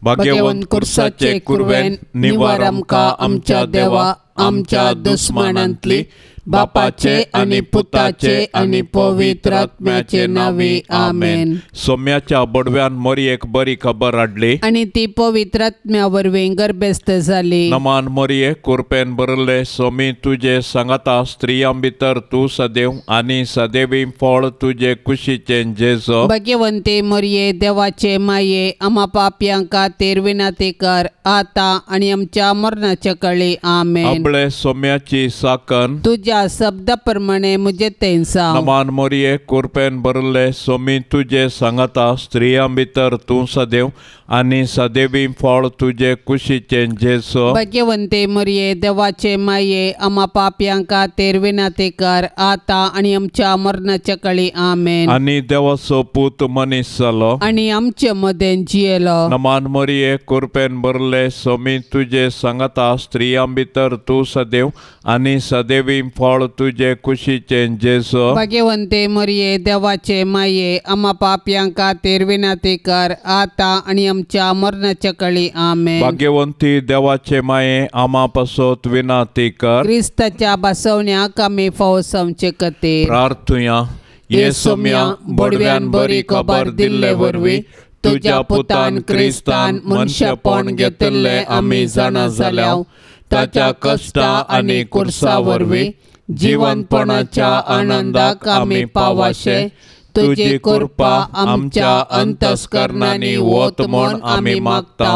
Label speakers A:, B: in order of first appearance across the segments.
A: भाग्यवंत कुर्साचे कुरवेन निवार आमकां आमच्या देवा आमच्या दुस्मानांतली बापाचे आनी पुताचे आनी पवित्र आत्म्याचे नांवी आमेन.
B: सोम्याच्या बडव्यान मोरयेक बरी खबर हाडली
A: आनी ती पवित्र आत्म्या वरवीं गर्भस्थ जाली.
B: नमान मोरये कुरपेन भरले सोमी तुजे सांगाता स्त्रियां भितर तूं सदैव आनी सदैवी फळ तुजे कुशीचें जेजो.
A: भाग्यवंती मोरये देवाचे माये आमा पापयां खातीर विनंती कर आतां आनी आमच्या मरणाच्या कळी आमेन.
B: आपले सोम्याची साकन
A: तुज्या शब्दा प्रमाणे मुझे तेंसा.
B: नमान मोरये कुरपेन भरले सोमी तुजे सांगाता स्त्रियां भितर तूं सदैव आनी सदैवी फळ तुजे कुशीचें जेजो.
A: भाग्यवंती मोरये देवाचे माये आमा पापयां खातीर विनंती कर आतां आनी आमच्या मरणाच्या कळी आमेन.
B: आनी देवाचो पूत मनीस जालो
A: आनी आमचे मदें जियेलो.
B: नमान मोरये कुरपेन भरले सोमी तुजे सांगाता स्त्रियां भितर तूं सदैव आनी सदैवी फळ तुजे कुशीचें जेजो.
A: भाग्यवंती मोरये देवाचे माये आमा पापयां खातीर विनंती कर आतां आनी आमच्या मरणाच्या कळी आमेन.
B: भाग्यवंती देवाचे माये आमा पासत विनंती कर.
A: क्रिस्ताच्या बसवण्याक आमी फावसावचे खातीर
B: प्रार्थुया. ये सोम्या बडव्यान बरी खबर दिल्ले वरवीं तुज्या पुतान क्रिस्तान मनशेपण घेतिल्लें आमी जाणा जाल्या. ताच्या कश्टा आनी कुर्सा वरवीं जिवनपणाच्या आनंदाक आमी पावाशे तुजी कृपा आमच्या अंतस्करणांनी वत म्हूण आमी मागता.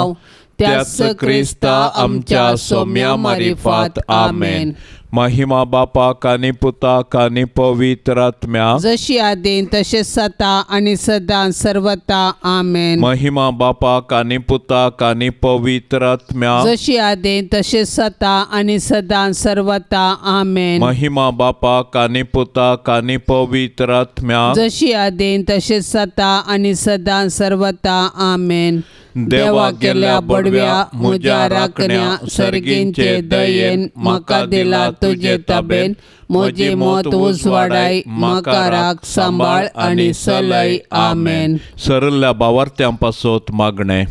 B: त्याच क्रिस्ता आमच्या सोम्या मारिफात आमेन. महिमा बापाक आनी पुताक आनी पवित्र आत्म्याक
A: जशी आदीं तशें सता आनी सदां सर्वता आमेन.
B: महिमा बापाक आनी पुताक आनी पवित्र आत्म्याक
A: जशी आदीं तशें सता आनी सदां सर्वता आमेन.
B: महिमा बापाक आनी पुताक आनी पवित्र आत्म्याक
A: जशी आदीं तशें सता आनी सदां सर्वता आमेन.
B: देवा गेल्या बडव्या म्हज्या राखण्या सर्गींचे दयेन म्हाका दिला तुजे ताबेन म्हजी मत उजवाडाय म्हाका राख सांबाळ आनी सलय आमेन. सरल्या बावार्थ्यां पासत मागणें.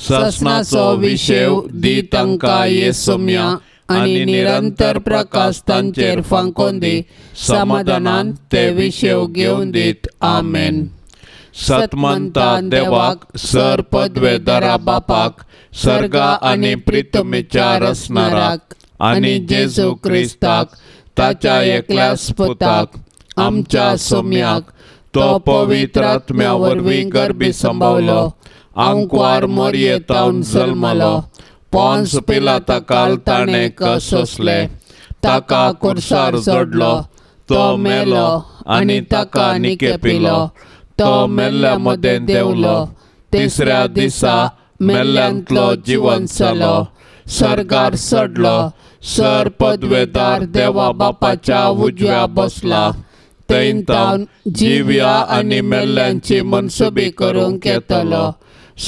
A: ससनाचो विशेव दी तांकां ये सोम्या आनी निरंतर प्रकाश तांचेर फांकोन दी समाधानान ते विशेव घेवन दीत आमेन.
B: सतमंता देवाक सर पदवेदारा बापाक सर्गा आनी प्रितमीच्या रसनाराक आनी जेजू क्रिस्ताक ताच्या एकल्याच पुताक आमच्या सोम्याक तो पवित्र आत्म्या वरवीं गर्भी संभावलो आंकवार मोरये तावन जल्मलो पोन्स पिलाता काल ताणें कसोसले ताका कुर्सार जोडलो तो मेलो आनी ताका निकेपिलो तो मेल्ल्या मदें देंवलो तिसऱ्या दिसा मेल्ल्यांतलो जिवन जालो सर्गार चडलो सर पदवेदार देवा बापाच्या उजव्या बसला थंय तावन जिव्या आनी मेल्ल्यांची मनसुबी करूंक येतलो.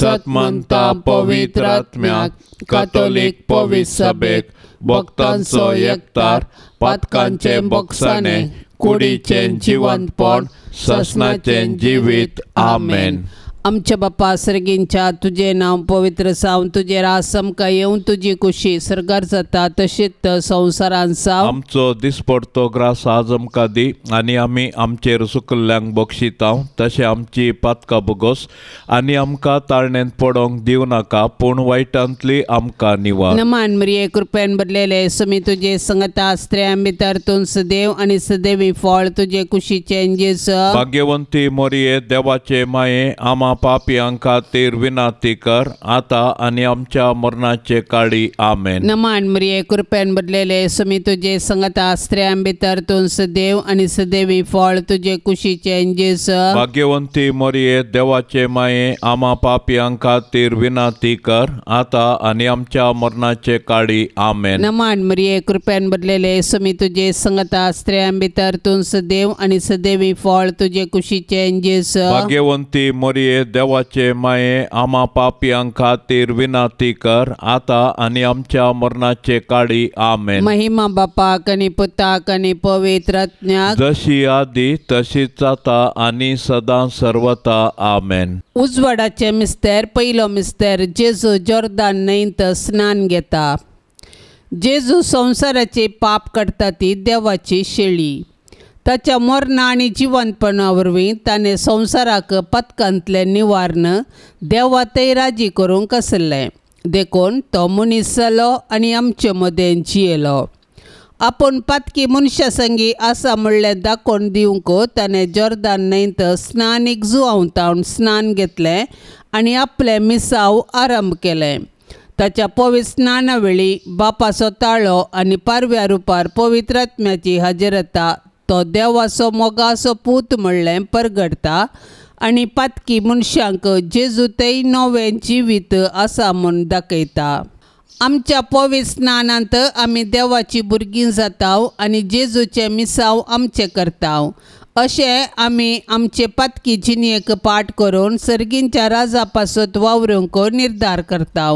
B: सतमंता पवित्र आत्म्याक कातोलीक पवित्र सभेक भक्तांचो एकतार पातकांचे बक्षाणे कुडीचें जिवंतपण ससनाचें जिवीत आमेन.
A: आमच्या बापा सर्गींच्या तुजें नांव पवित्र जावं तुजें राज आमकां येवन तुजी कुशी सर्गार जाता तशीच संवसारान जावं.
B: आमचो दिसपडतो ग्रास आज आमकां दी आनी आमी आमचेर सुकल्ल्यांक बक्षिता तशें आमची पातकां बोगोस आनी आमकां ताळणेंत पडोंक दिवं नाका पूण वायटांतली आमकां निवार.
A: नमान मरिये कृपेन भरलेले सुमी तुजे संगता स्त्रियां भितर तूं सदैव आनी सदैवी फळ तुजे कुशीचें जेजू.
B: भाग्यवंती मोरये देवाचे माये आमा पापयां खातीर विनंती कर आतां आनी आमच्या मरणाचे काळी आमेन.
A: नमान मरिये कृपेन भरलेले सुमी तुजे संगता स्त्रियां भितर तूं सदैव आनी सदैवी फळ तुजे कुशीचें जेजू.
B: भाग्यवंती मोरये देवाचे माये आमा पापयां खातीर विनंती कर आतां आनी आमच्या मरणाचे काळी आमेन.
A: नमान मरिये कृपेन भरलेले सुमी तुजे संगता स्त्रियां भितर तूं सदैव आनी सदैवी फळ तुजे कुशीचें जेजू.
B: भाग्यवंती मोरये
C: मोरये देवाचे माये आमा पापयां खातीर विनंती कर आतां आनी आमच्या मरणाचे काळी आमेन.
A: महिमा बापाक आनी पुताक आनी पवित्र आत्म्याक,
C: जशी आदी तशीच आतां आनी सदां सर्वता आमेन.
A: उजवाडाचे मिस्तेर. पयलो मिस्तेर. जेजू जोर्दान न्हंयत स्नान घेता. जेजू संवसाराचे पाप काडटा ती देवाची शेळी. ताच्या मरणा आनी जिवंतपणा वरवीं ताणें संवसाराक पथकांतलें निवारण देवातय राजी करूंक आसलें. देखून तो मनीस जालो आनी आमचे मदें जियेलो. आपूण पातकी मनशा संगी आसा म्हणलें दाखोवन दिवंक ताणें जोर्दान न्हंयत स्नानीक जुआंव स्नान घेतलें आनी आपलें मिसांव आरंभ केलें. ताच्या पवित्र स्नाना वेळी बापाचो ताळो आनी पारव्या रुपार पवित्र आत्म्याची हाजेरता तो देवाचो मोगाचो पूत म्हणलें परगडटा आनी पातकी मनशांक जेजू तेय नवें जिवीत आसा म्हूण दाखयता. आमच्या पवित्र स्नानांत आमी देवाची भुरगीं जाता आनी जेजूचें मिसांव आमचें करता. अशें आमी आमचे पातकी जिणेक पाठ करून सर्गींच्या राजा पासत वावरूंक निर्धार करता.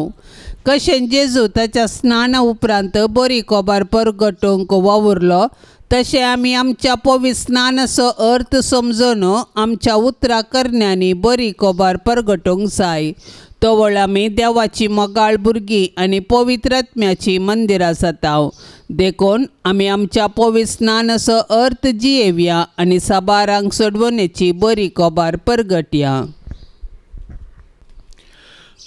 A: कशें जेजू ताच्या स्नाना उपरांत बरी कोबार परगटूंक वावुरलो तशें आमी आमच्या पवित्र स्नानाचो अर्थ समजून आमच्या उतरां करण्यांनी बरी कोबार परगटूंक जाय. तवळ आमी देवाची मोगाळ भुरगीं आनी पवित्र आत्म्याची मंदिरां जाता. देखून आमी आमच्या पवित्र स्नानाचो अर्थ जियेवया आनी साबारांक सोडवणेची बरी कोबार परगटया.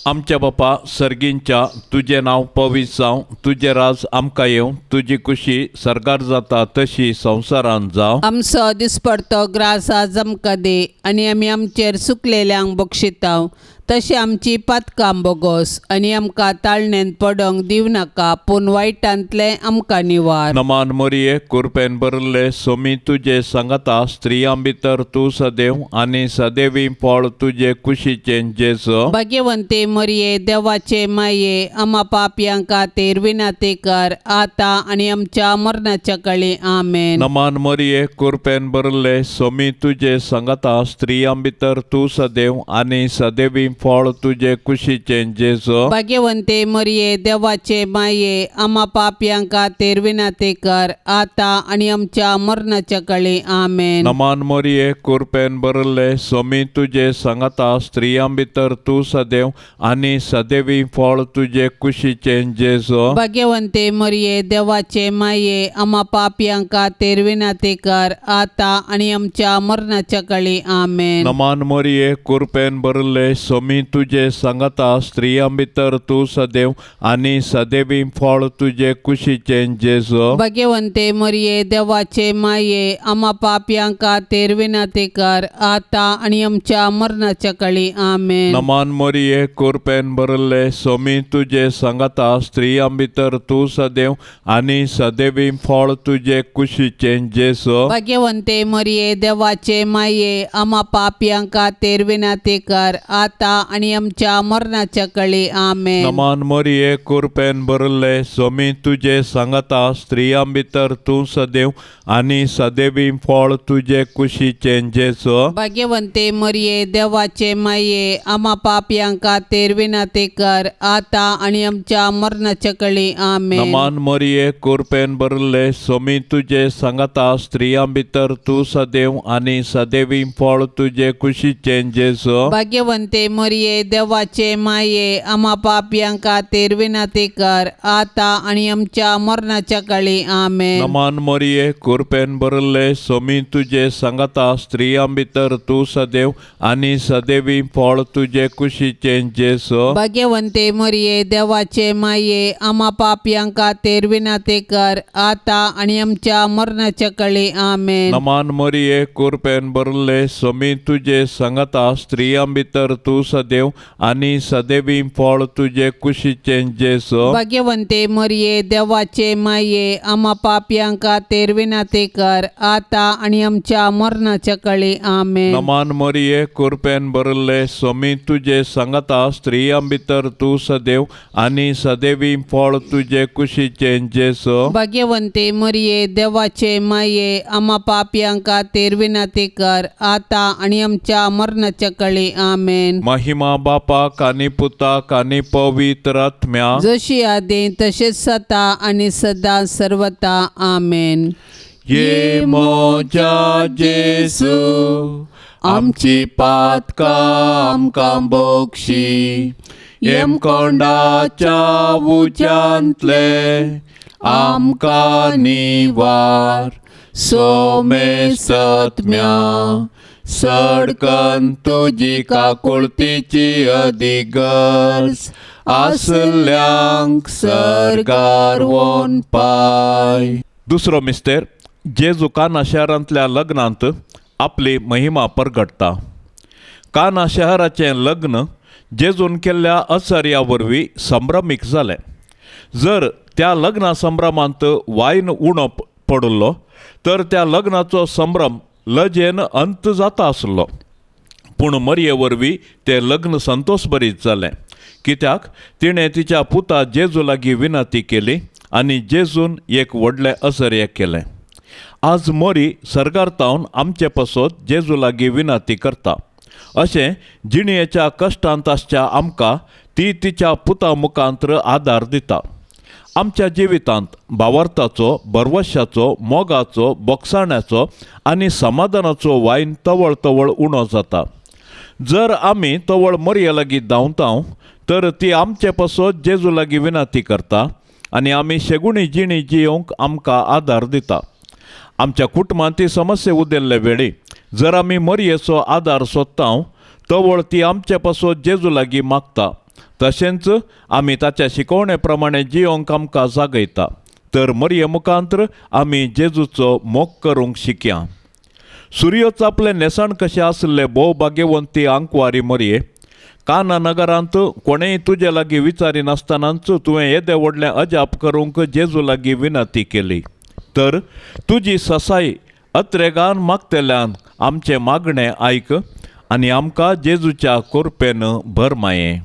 C: आमच्या बापा सर्गींच्या, तुजें नांव पवित्र जावं, तुजें राज आमकां येवं, तुजी खुशी सर्गार जाता तशी संवसारांत जावं.
A: आमचो दिसपडतो ग्रास आज आमकां दी आनी आमी आमचेर सुकलेल्यांक बक्षितांव तशें आमची पातकां बोगोस आनी आमकां ताळणेंत पडोंक दिवं नाका पूण वायटांतलें आमकां निवार.
C: नमान मोरये कुरपेन भरिल्ले सोमी तुजे सांगाता, स्त्रियां भितर तूं सदैव आनी सदैवी फळ तुजे कुशीचें जेजू.
A: भाग्यवंते मोरये देवाचे माये आमा पापयां खातीर विनंती कर आतां आनी आमच्या मरणाच्या काळी आमेन.
C: नमान मोरये कुरपेन भरिल्ले सोमी तुजे सांगाता, स्त्रियां भितर तूं सदैव आनी सदैवी फळ तुजे कुशीचें जेजू.
A: भाग्यवंते मोरये देवाचे माये आमा पापयां खातीर विनंती कर आतां आनी आमच्या मरणाच्या काळी आमेन.
C: नमान मोरये कुरपेन भरिल्ले सोमी तुजे सांगाता, स्त्रियां भितर तूं सदैव आनी सदैवी फळ तुजे कुशीचें जेजू.
A: भाग्यवंते मोरये देवाचे माये आमा पापयां खातीर विनंती कर आतां आनी आमच्या मरणाच्या काळी आमेन.
C: नमान मोरये कुरपेन भरिल्ले सोमी तुजे सांगाता, स्त्रियां भितर तूं सदैव आनी सदैवी फळ तुजे कुशीचें जेजू.
A: भाग्यवंते मोरये देवाचे माये आमा पापयां खातीर विनंती कर आतां आनी आमच्या मरणाच्या काळी आमेन.
C: नमान मोरये कुरपेन भरिल्ले सोमी तुजे सांगाता, स्त्रियां भितर तूं सदैव आनी सदैवी फळ तुजे कुशीचें जेजू.
A: भाग्यवंते मोरये देवाचे माये आमा पापयां खातीर विनंती कर आतां आनी आमच्या मरणाच्या काळी आमेन.
C: नमान मोरये कुरपेन भरिल्ले सोमी तुजे सांगाता, स्त्रियां भितर तूं सदैव आनी सदैवी फळ तुजे कुशीचें जेजू.
A: भाग्यवंते मोरये देवाचे माये आमा पापयां खातीर विनंती कर आतां आनी आमच्या मरणाच्या काळी आमेन.
C: नमान मोरये कुरपेन भरिल्ले सोमी तुजे सांगाता, स्त्रियां भितर तूं सदैव आनी सदैवी फळ तुजे कुशीचें जेजू.
A: भाग्यवंते मोरये देवाचे माये आमा पापयां खातीर विनंती कर आतां आनी आमच्या मरणाच्या काळी आमेन.
C: नमान मोरये कुरपेन भरिल्ले सोमी तुजे सांगाता, स्त्रियां भितर तूं सदैव आनी सदैवी फळ तुजे कुशीचें जेजू.
A: भाग्यवंते मोरये देवाचे माये आमा पापयां खातीर विनंती कर आतां आनी आमच्या मरणाच्या काळी आमेन.
C: नमान मोरये कुरपेन भरिल्ले सोमी तुजे सांगाता, स्त्रियां भितर तूं सदैव आनी सदैवी फळ तुजे कुशीचें जेजू।
A: भाग्यवंते मरिये देवाचे माये आमा पापयां खातीर विनंती कर आता आनी आमच्या मरणाच्या कळी। आमेन।
C: नमान मरिये कृपेन भरिल्ले स्वामी तुजे सांगाता, स्त्रियां भितर तूं सदैव आनी सदैवी फळ तुजे कुशीचें जेजू।
A: भाग्यवंते मरिये देवाचे माये आमा पापयां खातीर विनंती कर आता आनी आमच्या मरणाच्या कळी। आमेन।
C: महिमा बापाक आनी पुताक आनी पवित्र आत्म्या,
A: जशी आदी तशेंच सता आनी सदा सर्वता। आमेन।
C: ये म्हज्या जेजू आमची पातकां आमकां बक्षी, येमकोंडाच्या उज्यांतले आमकां निवार, सोमेसत्म्या सडकन तुजी काकुळतीची अधिगर्ज आसल्यांक सर्गार वोन पाय। दुसरो मिस्तेर जेजू काना शहरांतल्या लग्नांत आपली महिमा परगटता। काना शहराचें लग्न जेजून केल्ल्या असर्या वरवीं संभ्रमीक जालें। जर त्या लग्ना संभ्रमांत वायन उणो पडिल्लो तर त्या लग्नाचो संभ्रम लजेन अंत जाता आसलो, पूण मरये वरवीं तें लग्न संतोषभरीत जालें, कित्याक तिणें तिच्या पुता जेजू लागीं विनंती केली आनी जेजून एक व्हडलें असर्य केलें। आज मोरी सर्गार तावन आमचे पासत जेजू लागीं विनंती करता। अशें जिणेच्या कश्टांत आसच्या आमकां ती तिच्या पुता मुखांत्र आदार दिता। आमच्या जिवितांत भावार्थाचो, भरवशाचो, मोगाचो, बोगसाण्याचो आनी समाधानाचो वायन तवळ तवळ उणो जाता। जर आमी तवळ मरये लागीं धांवता तर ती आमचे पासत जेजू लागीं विनंती करता आनी आमी शेगुणी जिणी जियोवंक आमकां आदार दिता। आमच्या कुटुंबांत ती समस्या उदेल्ले वेळी जर आमी मरयेचो आदार सोदता तवळ ती आमचे पासत जेजू लागीं मागता, तशेंच आमी ताच्या शिकवणे प्रमाणे जियोवंक आमकां जागयता। तर मरये मुखांत्र आमी जेजूचो मोग करूंक शिकया। सुर्यो चापले न्हेसण कशें आसले भोव भाग्यवंती आंकवारी मरये, काना नगरांत कोणेय तुजे लागीं विचारिनासतनाच तुवें येदें व्हडलें अजाप करूंक जेजू लागीं विनंती केली, तर तुजी ससाई अत्रेगान मागतल्यान आमचें मागणें आयक आनी आमकां जेजूच्या कृपेन भर माये।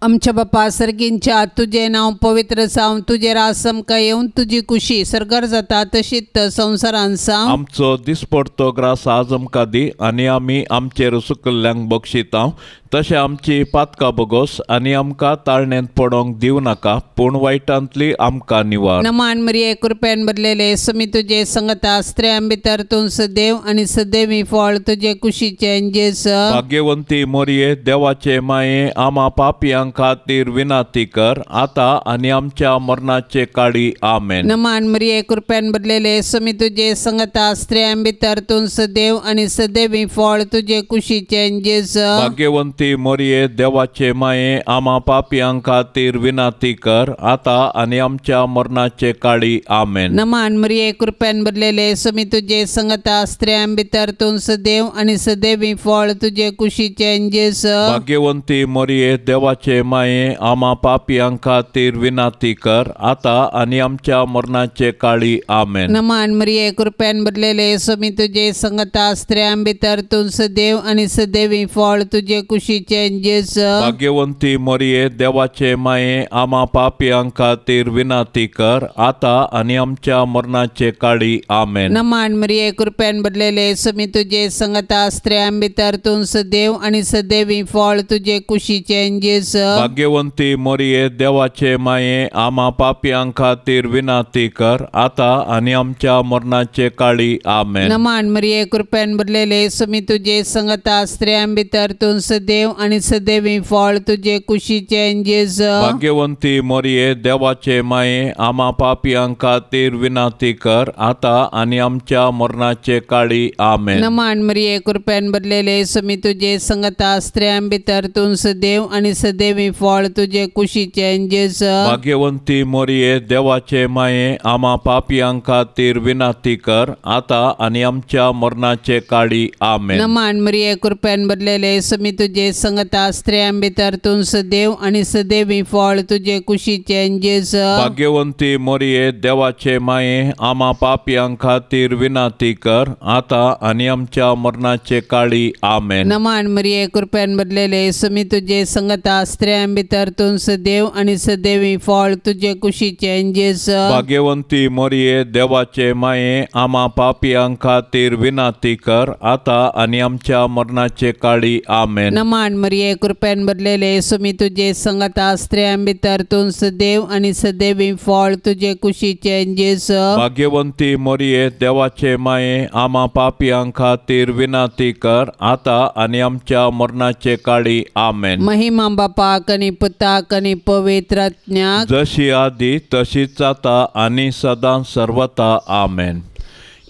A: आमच्या बापा सर्गींच्या तुजें नांव पवित्र जावं, तुजें राज आमकां येवन, तुजी कुशी सर्गार जाता तशीच संवसारांत जावं।
C: आमचो दिसपडतो ग्रास आज आमकां दी आनी आमी आमचेर सुकल्ल्यांक बक्षिता तशें आमची पातकां बगोस आनी आमकां ताळण्यांत पडोंक दिवं नाका, पूण वायटांतली आमकां निवार।
A: नमान मरिये कृपेन भरलेले स्वामी तुजे संगता, स्त्रियां भितर तूं सदैव आनी सदैवी फळ तुजे कुशीचें जेजू।
C: भाग्यवंती मरिये देवाचे माये आमा पापयां खातीर विनंती कर आता आनी आमच्या मरणाचे काळी। आमेन।
A: नमान मरिये कृपेन भरलेले स्वामी तुजे संगता, स्त्रियां भितर तूं सदैव आनी सदैवी फळ तुजे कुशीचें जेजू।
C: भाग्यवंती मरिये देवाचे माये आमा पापयां खातीर विनंती कर आता आनी आमच्या मरणाचे काळी। आमेन।
A: नमान मरिये कृपेन भरलेले स्वामी तुजे संगता, स्त्रियां भितर तूं सदैव आनी सदैवी फळ तुजे कुशीचें जेजू।
C: भाग्यवंती मरिये देवाचे माये आमा पापयां खातीर विनंती कर आता आनी आमच्या मरणाचे काळी। आमेन।
A: नमान मरिये कृपेन भरलेले स्वामी तुजे संगता, स्त्रियां भितर तूं सदैव आनी सदैवी फळ तुजे कुशीचें जेजू।
C: भाग्यवंती मरिये देवाचे माये आमा पापयां खातीर विनंती कर आता आनी आमच्या मरणाचे काळी। आमेन।
A: नमान मरिये कृपेन भरलेले स्वामी तुजे संगता, स्त्रियां भितर तूं सदैव आनी सदैवी फळ तुजे कुशीचें जेजू।
C: भाग्यवंती मरिये देवाचे माये आमा पापयां खातीर विनंती कर आता आनी आमच्या मरणाचे काळी। आमेन।
A: नमान मरिये कृपेन भरलेले स्वामी तुजे संगता, स्त्रियां भितर तूं सदैव आनी सदैवी फळ तुजे कुशीचें जेजू।
C: भाग्यवंती मरिये देवाचे माये आमा पापयां खातीर विनंती कर आता आनी आमच्या मरणाचे काळी। आमेन।
A: नमान मरिये कृपेन भरलेले स्वामी तुजे संगता, स्त्रियां भितर तूं सदैव आनी सदैवी फळ तुजे कुशीचें जेजू।
C: भाग्यवंती मरिये देवाचे माये आमा पापयां खातीर विनंती कर आता आनी आमच्या मरणाचे काळी। आमेन।
A: नमान मरिये कृपेन भरलेले स्वामी तुजे
B: तुजे संगता, स्त्रियां भितर तूं सदैव आनी सदैवी फळ तुजे कुशीचें जेजू।
C: भाग्यवंती मोरये देवाचे माये, आमा पापयां खातीर विनंती कर आता आनी आमच्या मरणाचे काळी। आमेन।
B: नमन मरिये, कृपेन भरलेले, स्वामी तुजे संगता, स्त्रियां भितर तूं सदैव आनी सदैवी फळ तुजे कुशीचें जेजू।
C: भाग्यवंती मोरये देवाचे माये, आमा पापयां खातीर विनंती कर आता आनी आमच्या मरणाचे काळी। आमेन।
B: नमन मरिये, कृपेन भरलेले, स्वामी तुजे संगता, स्त्रियां भितर तूं सदैव आनी सदैवी फळ तुजे कुशीचें जेजू।
C: भाग्यवंती मोरये देवाचे माये, आमा पापयां खातीर विनंती कर आता आनी आमच्या मरणाचे काळी। आमेन।
B: महिमा बापाक आनी पुताक आनी पवित्र आत्म्याक,
C: जशी आदी तशीच आता आनी सदां सर्वता। आमेन।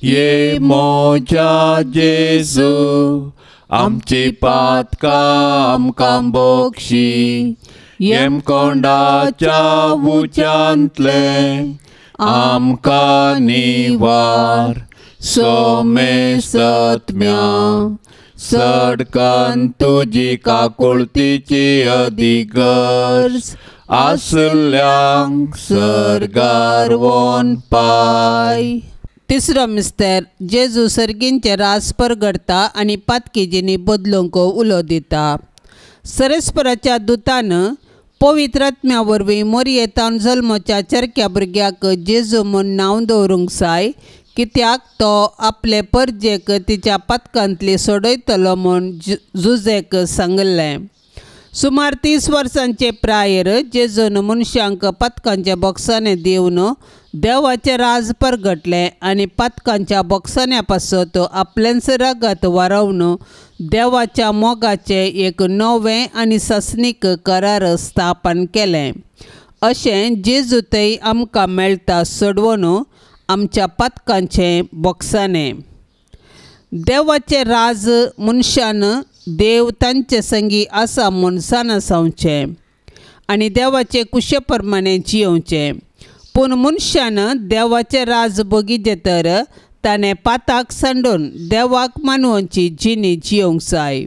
C: ये मोजा जेजू, आमची पातकां आमकां बोक्षी, येमकोंडाच्या उच्यांतलें आमकां निवार, सोमेसत्म्या सडकन तुजी काकुळतीची अधिगर्ज आसल्यांक सर्गार वोन पाय।
B: तिसरो मिस्तर, जेजू सर्गींचे रास परगडता आनी पातकीजींनी बदलूंक उलो दिता। सरस्पराच्या दुतान पवित्र आत्म्या वरवीं मोरयेतान जल्मच्या चरक्या भुरग्याक जेजू म्हूण नांव दवरूंक जाय, कित्याक तो आपले परजेक तिच्या पातकांतली सोडयतलो म्हूण जुजेक सांगिल्लें। सुमार 30 वर्सांचे प्रायर जेजून मनशांक पातकांच्या बोक्सांनी दिवन देवाचें राज परगटलें आनी पातकांच्या बोक्सान्या पासत आपलेंच रगत वारोवन देवाच्या मोगाचें एक नवें आनी सासणीक करार स्थापन केलें। अशें जेजू थंय आमकां मेळटा सोडवून आमच्या पातकांचें बोक्साणें। देवाचें राज मनशान देव तांचे संगी आसा म्हूण जाणा आनी देवाचे कुशे प्रमाणे जियोवचें। पूण मनशान देवाचें राज बगीचें तर ताणें पाताक सांडून देवाक मानवची जिणी जियोवंक जाय।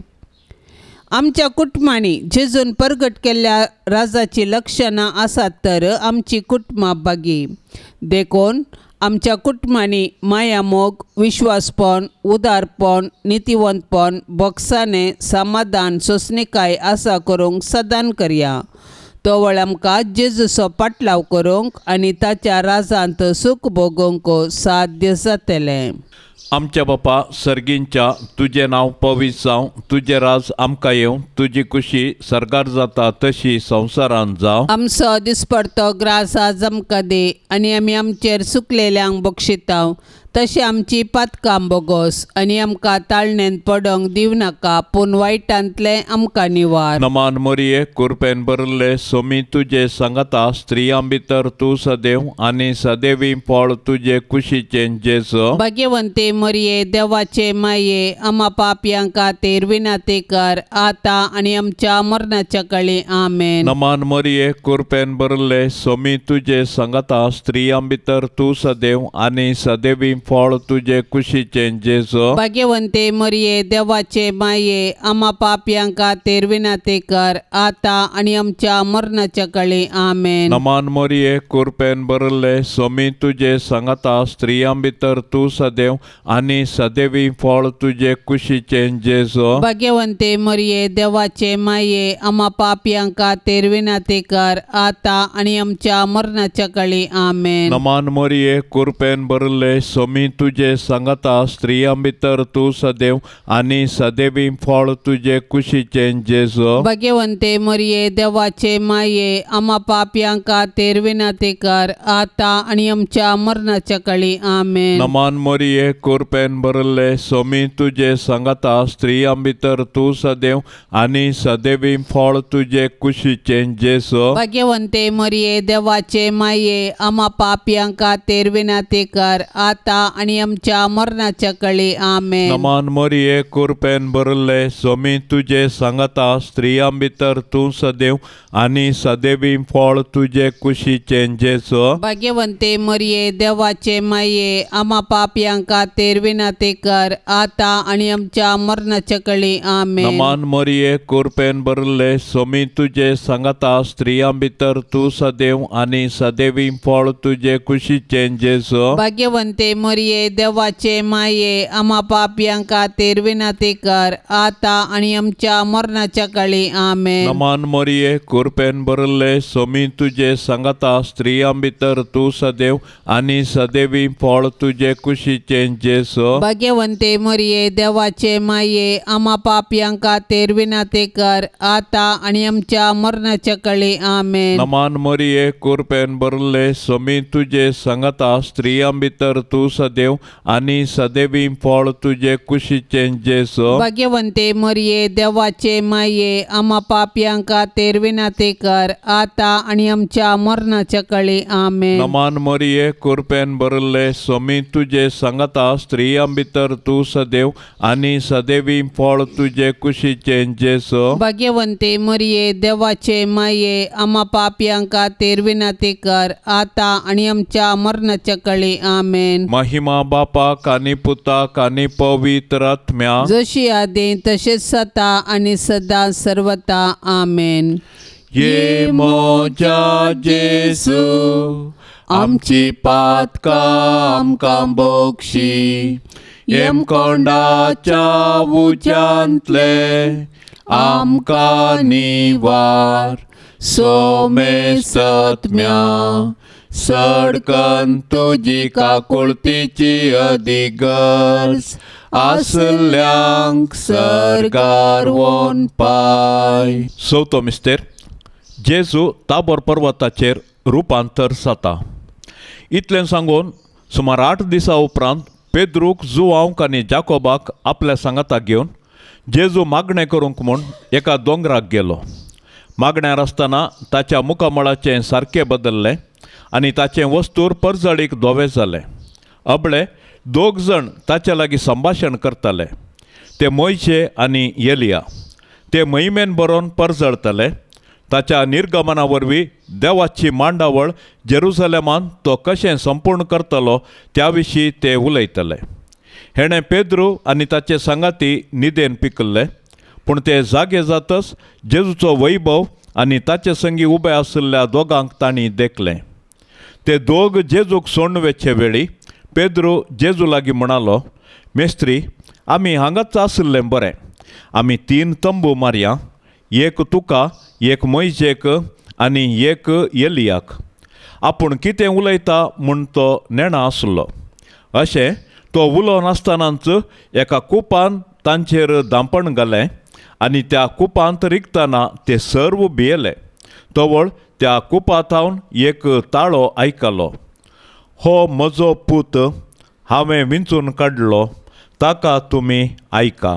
B: आमच्या कुटुंबांनी जेजून परगट केल्ल्या राजाची लक्षणां आसात तर आमची कुटुंबां बागी। देखून आमच्या कुटुंबांनी मायामोग, विश्वासपण, उदारपण, नितिवंतपण, बोगसाणें, समाधान, सोंसणीकाय आसा करूंक सदान करया। तवळ आमकां जेजूचो पाटलाव करूंक आनी ताच्या राजांत सूख भोगूंक साध्य जातलें।
C: आमच्या बापा सर्गींच्या, तुजें नांव पवित्र जावं, तुजें राज आमकां येवं, तुजी कुशी सर्गार जाता तशी संवसारांत जावं।
B: आमचो दिसपडतो ग्रास आज आमकां दी आनी आमी आमचेर सुकलेल्यांक बक्षितांव तशें आमची पातकां बोगोस आनी आमकां ताळणेंत पडोंक दिवं नाका, पूण वायटांतलें आमकां निवार।
C: नमान मोरये, कुरपेन भरिल्ले, सोमी तुजे सांगाता, स्त्रियां भितर तूं सदैव आनी सदैवी फळ तुजे कुशीचें जेजू।
B: भाग्यवंती मोरये, देवाचे माये, आमा पापयां खातीर विनंती कर आतां आनी आमच्या मरणाच्या काळी। आमेन।
C: नमान मोरये, कुरपेन भरिल्ले, सोमी तुजे सांगाता, स्त्रियां भितर तूं सदैव आनी सदैवी फळ तुजे कुशीचें जेजू।
B: भाग्यवंते मोरये, देवाचे माये, आमा पापयां खातीर विनंती कर आतां आनी आमच्या मरणाच्या काळी। आमेन।
C: नमान मोरये, कुरपेन भरिल्ले, सोमी तुजे सांगाता, स्त्रियां भितर तूं सदैव आनी सदैवी फळ तुजे कुशीचें जेजू।
B: भाग्यवंते मोरये, देवाचे माये, आमा पापयां खातीर विनंती कर आतां आनी आमच्या मरणाच्या काळी। आमेन।
C: नमान मोरये, कुरपेन भरिल्ले, सोमी तुजे सांगाता, स्त्रियां भितर तूं सदैव आनी सदैवी फळ तुजे कुशीचें जेजू।
B: भाग्यवंते मोरये, देवाचे माये, आमा पापयां खातीर विनंती कर आतां आनी आमच्या मरणाच्या काळी। आमेन।
C: नमान मोरये, कुरपेन भरिल्ले, सोमी तुजे सांगाता, स्त्रियां भितर तूं सदैव आनी सदैवी फळ तुजे कुशीचें जेजू।
B: भाग्यवंते मोरये, देवाचे माये, आमा पापयां खातीर विनंती कर आतां आनी आमच्या मरणाच्या कळी आमेन.
C: नमान मरिये कृपेन भरिल्ले स्वामी तुजे सांगाता स्त्रियां भितर तूं सदैव आनी सदैवी फळ तुजे कुशीचें जेजू.
B: भाग्यवंते मरिये देवाचे माये आमा पापयां खातीर विनंती कर आतां आनी आमच्या मरणाच्या कळी आमेन.
C: नमान मरिये कृपेन भरिल्ले स्वामी तुजे सांगाता स्त्रियां भितर तूं सदैव आनी सदैवी फळ तुजे कुशीचें जेजू.
B: भाग्यवंते मरिये देवाचे माये आमा पापयां खातीर विनंती कर आतां आनी आमच्या मरणाच्या कळी आमेन.
C: नमान मरिये कृपेन भरिल्ले स्वामी तुजे सांगाता स्त्रियां भितर तूं सदैव आनी सदैवी फळ तुजे कुशीचें जेजू.
B: भाग्यवंते मरिये देवाचे माये आमा पापयां खातीर विनंती कर आतां आनी आमच्या मरणाच्या कळी आमेन.
C: नमान मरिये कृपेन भरिल्ले स्वामी तुजे सांगाता स्त्रियां भितर तूं सदैव आनी सदैवी फळ तुजे कुशीचें जेजू.
B: भाग्यवंते मरिये देवाचे माये आमा पापयां खातीर विनंती कर आतां आनी आमच्या मरणाच्या कळी आमेन.
C: नमान मरिये कृपेन भरिल्ले स्वामी तुजे सांगाता स्त्रियां भितर तूं सदैव आनी सदैवी फळ तुजे कुशीचें जेजू.
B: भाग्यवंते मरिये देवाचे माये आमा पापयां खातीर विनंती कर आतां आनी आमच्या मरणाच्या कळी आमेन.
C: महिमा बापाक आनी पुताक आनी पवित्र आत्म्याक,
B: जशी आदी तशेंच सता आनी सदां सर्वता आमेन.
C: ये म्हज्या जेजू आमची पातकां आमकां बक्षी, येमकोंडाच्या उज्यांतले आमकां निवार, सोमेसत्म्या सडकन तुजी काकुळतीची अधिगर्ज आसल्यांक सर्गार वोन पाय. चवथो मिस्तेर जेजू ताबोर पर्वताचेर रुपांतर जाता. इतलें सांगून सुमार 8 दिसां उपरांत पेद्रूक जुवांक आनी जाकोबाक आपल्या सांगाताक घेवन जेजू मागणें करूंक म्हूण एका दोंगराक गेलो. मागण्यार आसतना ताच्या मुखामळाचें सारकें बदल्लें आनी ताचें वस्तूर परजळीक धवें जालें. अबळे दोग जाण ताच्या लागीं संभाशण करताले, ते मोयशे आनी एलिया. ते महिमेन बरोवन परजळताले. ताच्या निर्गमना वरवीं देवाची मांडावळ जेरुसलेमान तो कशें संपूर्ण करतलो त्या विशीं ते उलयतले. हेणें पेद्रू आनी ताचे सांगाती न्हिदेन पिकल्ले, पूण ते जागे जातच जेजूचो वैभव आनी ताचे संगी उबे आशिल्ल्या दोगांक तांणी देखलें. ते दोग जेजूक सोडून वचचे वेळी पेद्रू जेजू लागीं म्हणालो, मेस्त्री आमी हांगाच आशिल्लें बरें, आमी 3 तंबू मारया, एक तुका, एक मोयजेक आनी एक एलियाक. आपूण कितें उलयता म्हूण तो नेणा आसलो. अशें तो उलोवन आसतनाच एका कुपान तांचेर धांपण घालें आनी त्या कुपांत रिगतना ते सर्व भियेले. तवळ त्या कुपा थावन एक ताळो आयकलो, हो म्हजो पूत हांवें विंचून काडलो, ताका तुमी आयका.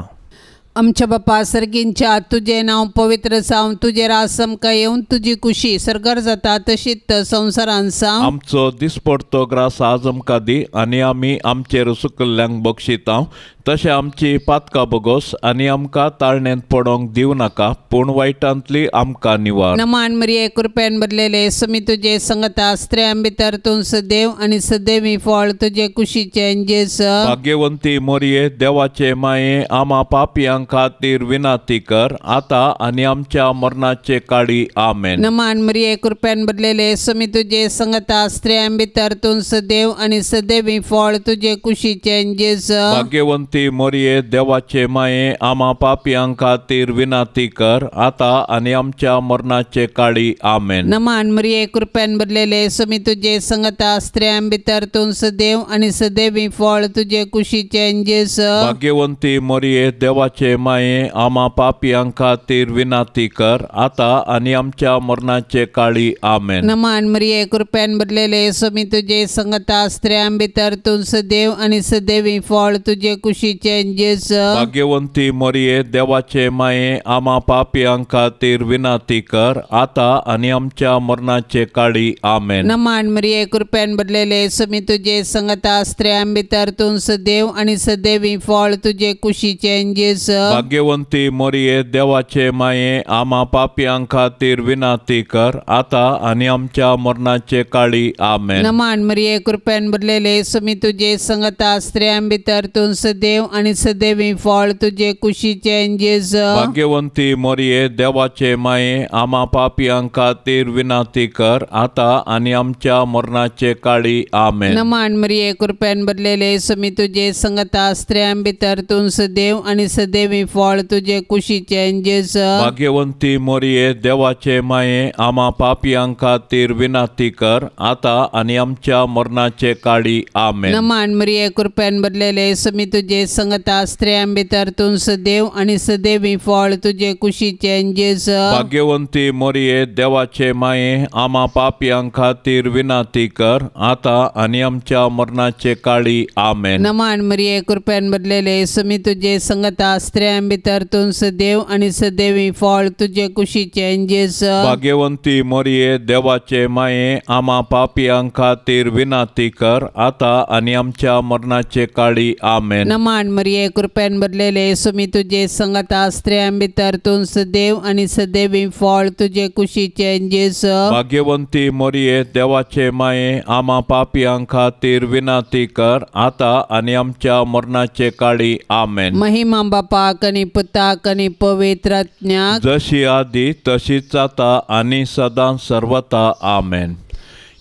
B: आमच्या बापा सर्गींच्या तुजें नांव पवित्र जावं, तुजें राज आमकां येवन, तुजी कुशी सर्गार जाता तशीच संवसारान जावं.
C: आमचो दिसपडतो ग्रास आज आमकां दी आनी आमी आमचेर सुकल्ल्यांक बक्षिता तशें आमची पातकां बोगोस आनी आमकां ताळण्यांत पडोंक दिवं नाका, पूण वायटांतली आमकां निवार.
B: नमान मरिये कृपेन भरलेले समी तुजे संगता, स्त्रियां भितर तूं सदैव आनी सदैवी फळ तुजे कुशीचें जेजू.
C: भाग्यवंती मरिये देवाचे माये आमा पापयां खातीर विनंती कर आतां आनी आमच्या मरणाचे काळी आमेन.
B: नमान मरिये कृपेन भरलेले समी तुजे संगता, स्त्रियां भितर तूं सदैव आनी सदैवी फळ तुजे कुशीचें जेजू.
C: भाग्यवंती मरिये देवाचे माये आमा पापयां खातीर विनंती कर आतां आनी आमच्या मरणाचे काळी आमेन.
B: नमान मरिये कृपेन भरलेले समी तुजे संगता, स्त्रियां भितर तूं सदैव आनी सदैवी फळ तुजे कुशीचें जेजू.
C: भाग्यवंती मरिये देवाचे माये आमा पापयां खातीर विनंती कर आतां आनी आमच्या मरणाचे काळी आमेन.
B: नमान मरिये कृपेन भरलेले समी तुजे संगता, स्त्रियां भितर तूं सदैव आनी सदैवी फळ तुजे कुशीचें कुशीचें जेजू।
C: भाग्यवंती मरिये देवाचे माये आमा पापयां खातीर विनंती कर आता आनी आमच्या मरणाचे काळी आमेन।
B: नमन मरिये कृपेन भरलेले स्वामी तुजे संगता स्त्रियां भितर तूं सदैव आनी सदैवी फळ तुजे कुशीचें जेजू।
C: भाग्यवंती मरिये देवाचे माये आमा पापयां खातीर विनंती कर आता आनी आमच्या मरणाचे काळी आमेन।
B: नमन मरिये कृपेन भरलेले स्वामी तुजे संगता स्त्रियां भितर तूं सदैव आनी सदैवी फळ तुजे कुशीचें जेजू।
C: भाग्यवंती मरिये देवाचे माये आमा पापयां खातीर विनंती कर आता आनी आमच्या मरणाचे काळी आमेन।
B: नमन मरिये कृपेन भरलेले स्वामी तुजे संगता स्त्रियां भितर तूं सदैव आनी सदैवी फळ तुजे कुशीचें जेजू।
C: भाग्यवंती मरिये देवाचे माये आमा पापयां खातीर विनंती कर आता आनी आमच्या मरणाचे काळी आमेन।
B: नमन मरिये कृपेन भरलेले स्वामी तुजे संगता स्त्रियां भितर तूं सदैव आनी सदैवी फळ तुजे कुशीचें जेजू।
C: भाग्यवंती मरिये देवाचे माये आमा पापयां खातीर विनंती कर आता आनी आमच्या मरणाचे काळी आमेन।
B: नमन मरिये कृपेन भरलेले स्वामी तुजे संगता स्त्रियां भितर तूं सदैव आनी सदैवी फळ तुजे कुशीचें जेजू।
C: भाग्यवंती मरिये देवाचे माये आमा पापयां खातीर विनंती कर आता आनी आमच्या मरणाचे काळी आमेन।
B: नमन मरिये कृपेन भरलेले स्वामी तुजे संगता स्त्रियां भितर तूं सदैव आनी सदैवी फळ तुजे कुशीचें जेजू।
C: भाग्यवंती मरिये देवाचे माये आमा पापयां खातीर विनंती कर आता आनी आमच्या मरणाचे काळी आमेन।
B: महिमा बापाक आनी पुताक आनी पवित्र आत्म्याक,
C: जशी आदी तशीच आता आनी सदां सर्वता आमेन।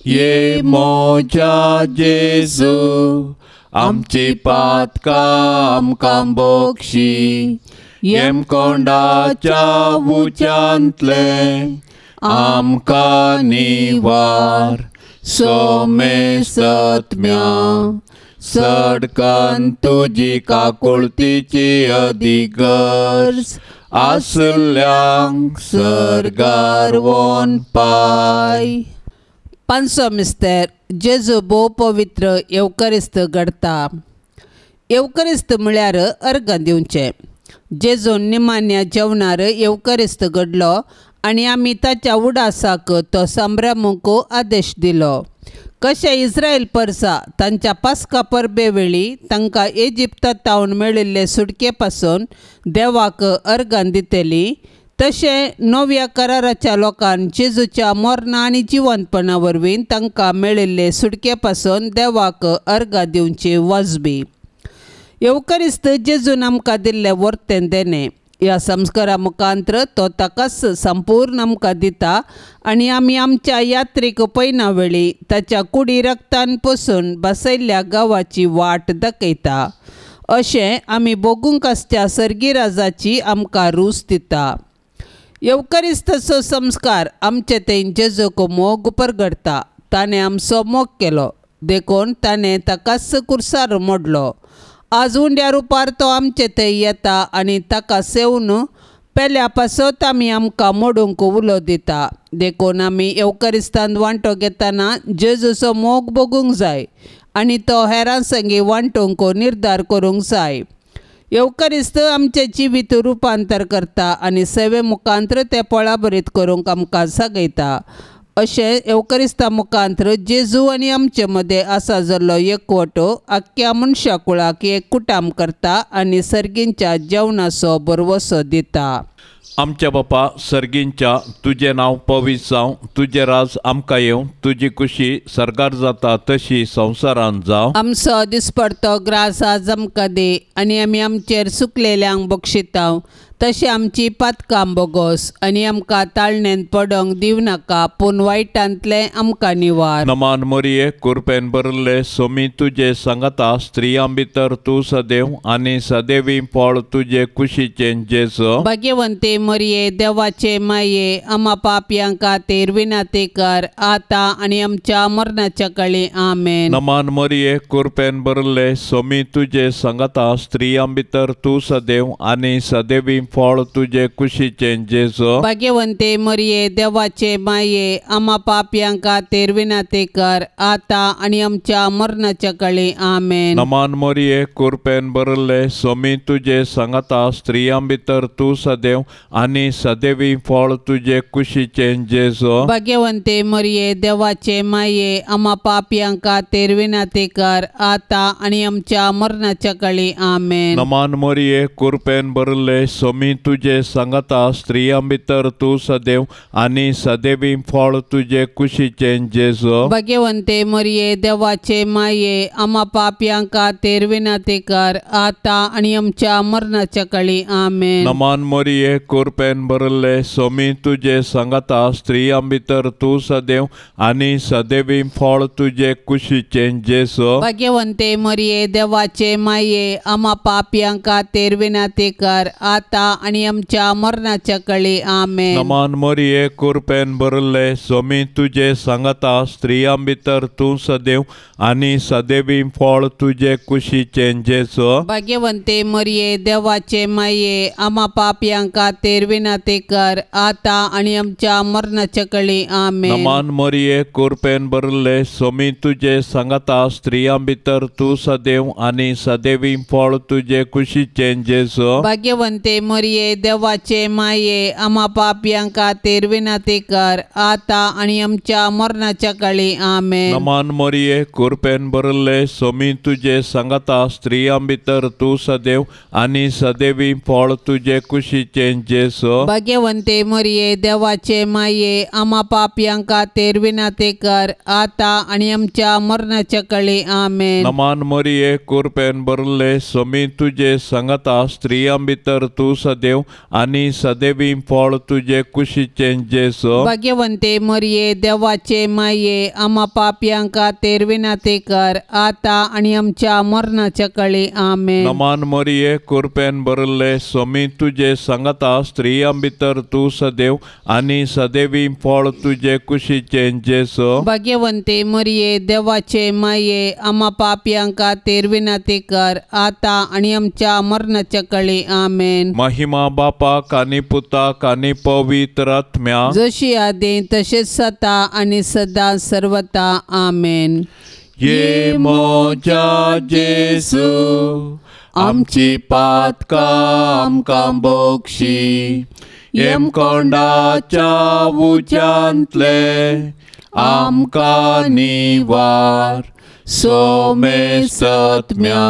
C: ये मोजा जेजू आमची पातकां आमकां बोक्षी, येमकोंडाच्या उच्यांतले आमकां निवार, सोमे सत्म्या सडकन तुजी काकुळतीची अधिगर्ज आसल्यांक सर्गार वोन पाय।
B: पांचवो मिस्तेर जेजू भोव पवित्र येवकरिस्त घडता। येवकरिस्त म्हळ्यार अर्गां दिवचें। जेजून निमान्या जेवणार येवकरिस्त घडलो आनी आमी ताच्या उडासाक तो संभ्रमूंक आदेश दिलो। कशें इस्रायल परसा तांच्या पास्का परबे वेळी तांकां इजिप्ता तावन मेळिल्ले सुटके पासून देवाक अर्गां दितली, तशें नव्या कराराच्या लोकान जेजूच्या मरणा आनी जिवंतपणा वरवीं तांकां मेळिल्ले सुटके पासून देवाक अर्गां दिवची वाजबी। येवकरिस्त जेजून आमकां दिल्लें वर्तें देणें। ह्या संस्कारा मुखांत्र तो ताकाच संपूर्ण आमकां दिता आनी आमी आमच्या यात्रेक पयना वेळी ताच्या कुडी रक्तान पसून बसयल्ल्या गांवाची वाट दाखयता। अशें आमी भोगूंक आसच्या सर्गी राजाची आमकां रूच दिता। येवकरिस्ताचो संस्कार आमचे थंय जेजूक मोग परगडटा। ताणें आमचो मोग केलो देखून ताणें ताकाच कुर्सार मोडलो। आज उंड्या रुपार तो आमचे थंय येता आनी ताका सेवन पेल्या पासत आमी आमकां मोडूंक उलो दिता। देखून आमी येवकरिस्तांत वांटो घेतना जेजूचो मोग भोगूंक जाय आनी तो हेरां संगी वांटूंक निर्धार करूंक जाय। येवकरिस्त आमचें जिवीत रुपांतर करता आनी सेवे मुखांत्र तें पळाबरीत करूंक आमकां जागयता। अशें येवकरिस्ता मुखांत्र जेजू आनी आमचे मदें आसा जाल्लो एकवटो आख्ख्या मनशा कुळाक एक कुटाम करता आनी सर्गींच्या जेवणाचो भरवसो दिता।
C: आमच्या बापा सर्गींच्या तुजें नांव पवित्र जावं, तुजें राज आमकां येवं, तुजी कुशी सर्गार जाता तशी संवसारांत जावं।
B: आमचो दिसपडतो ग्रास आज आमकां दी आनी आमी आमचेर सुकलेल्यांक बक्षितांव तशें आमची पातकां बोगोस आनी आमकां ताळणेंत पडोंक दिवं नाका पूण वायटांतलें आमकां निवार।
C: नमान मरिये कुरपेन भरिल्ले सोमी तुजे सांगाता, स्त्रियां भितर तूं सदैव आनी सदैवी फळ तुजे कुशीचें जेजू।
B: भाग्यवंती मरिये देवाचे माये आमा पापयां खातीर विनंती कर आतां आनी आमच्या मरणाच्या काळी आमेन।
C: नमान मरिये कुरपेन भरिल्ले सोमी तुजे सांगाता, स्त्रियां भितर तूं सदैव आनी सदैवी फळ तुजे कुशीचें जेजू।
B: भाग्यवंते मरिये देवाचे माये आमा पापयां खातीर विनंती कर आतां आनी आमच्या मरणाच्या काळी आमेन।
C: नमान मरिये कृपेन भरिल्ले स्वामी तुजे सांगाता स्त्रियां भितर तूं सदैव आनी सदैवी फळ तुजे कुशीचें जेजू।
B: भाग्यवंते मरिये देवाचे माये आमा पापयां खातीर विनंती कर आतां आनी आमच्या मरणाच्या काळी आमेन।
C: नमान मरिये कृपेन भरिल्ले स्वामी तुजे सांगाता स्त्रियां भितर तूं सदैव आनी सदैवी फळ तुजे कुशीचें जेजू।
B: भाग्यवंते मरिये देवाचे माये आमा पापयां खातीर विनंती कर आतां आनी आमच्या मरणाच्या काळी आमेन।
C: नमान मरिये कृपेन भरिल्ले स्वामी तुजे सांगाता स्त्रियां भितर तूं सदैव आनी सदैवी फळ तुजे कुशीचें जेजू।
B: भाग्यवंते मरिये देवाचे माये आमा पापयां खातीर विनंती कर आतां आनी आमच्या मरणाच्या काळी आमेन।
C: नमान मरिये कृपेन भरिल्ले स्वामी तुजे सांगाता स्त्रियां भितर तूं सदैव आनी सदैवी फळ तुजे कुशीचें जेजू।
B: भाग्यवंते मरिये देवाचे माये आमा पापयां खातीर विनंती कर आतां आनी आमच्या मरणाच्या काळी आमेन।
C: नमान मरिये कृपेन भरिल्ले स्वामी तुजे सांगाता स्त्रियां भितर तूं सदैव आनी सदैवी फळ तुजे कुशीचें जेजू।
B: भाग्यवंते मरिये देवाचे माये आमा पापयां खातीर विनंती कर आतां आनी आमच्या मरणाच्या काळी आमेन।
C: नमान मरिये कृपेन भरिल्ले स्वामी तुजे सांगाता स्त्रियां भितर तूं सदैव आनी सदैवी फळ तुजे कुशीचें जेजू।
B: भाग्यवंते मरिये देवाचे माये आमा पापयां खातीर विनंती कर आतां आनी आमच्या मरणाच्या काळी आमेन।
C: नमान मरिये कृपेन भरिल्ले स्वामी तुजे सांगाता स्त्रियां भितर तूं सदैव आनी सदैवी फळ तुजे कुशीचें जेजू।
B: भाग्यवंते मरिये देवाचे माये आमा पापयां खातीर विनंती कर आतां आनी आमच्या मरणाच्या काळी आमेन।
C: नमान मरिये कृपेन भरिल्ले स्वामी तुजे सांगाता स्त्रियां भितर तूं सदैव आनी सदैवी फळ तुजे कुशीचें जेजू।
B: भाग्यवंते मरिये देवाचे माये आमा पापयां खातीर विनंती कर आतां आनी आमच्या मरणाच्या काळी आमेन।
C: महिमा बापाक आनी पुताक आनी पवित्र आत्म्याक,
B: जशी आदी तशेंच सता आनी सदां सर्वता आमेन।
C: ये म्हज्या जेजू आमची पातकां आमकां बक्षी, येमकोंडाच्या उज्यांतले आमकां निवार, सोमेसत्म्या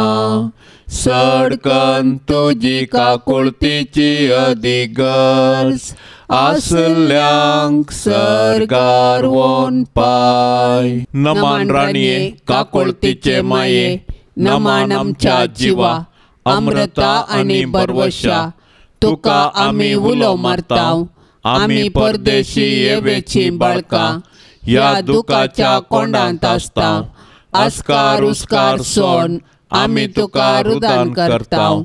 C: सडकन तुजी काकुळतीची अधिगर्ज आसल्यांक सर्गार वोन पाय। नमान राणये काकुळतीचे माये, नमान आमच्या जिवा अमृता आनी बरवशा, तुका आमी उलो मारता, आमी परदेशी येवेची बाळकां ह्या दुखाच्या कोंडांत आसता, आस्कार उस्कार सोड आमी तुका रुदान करता,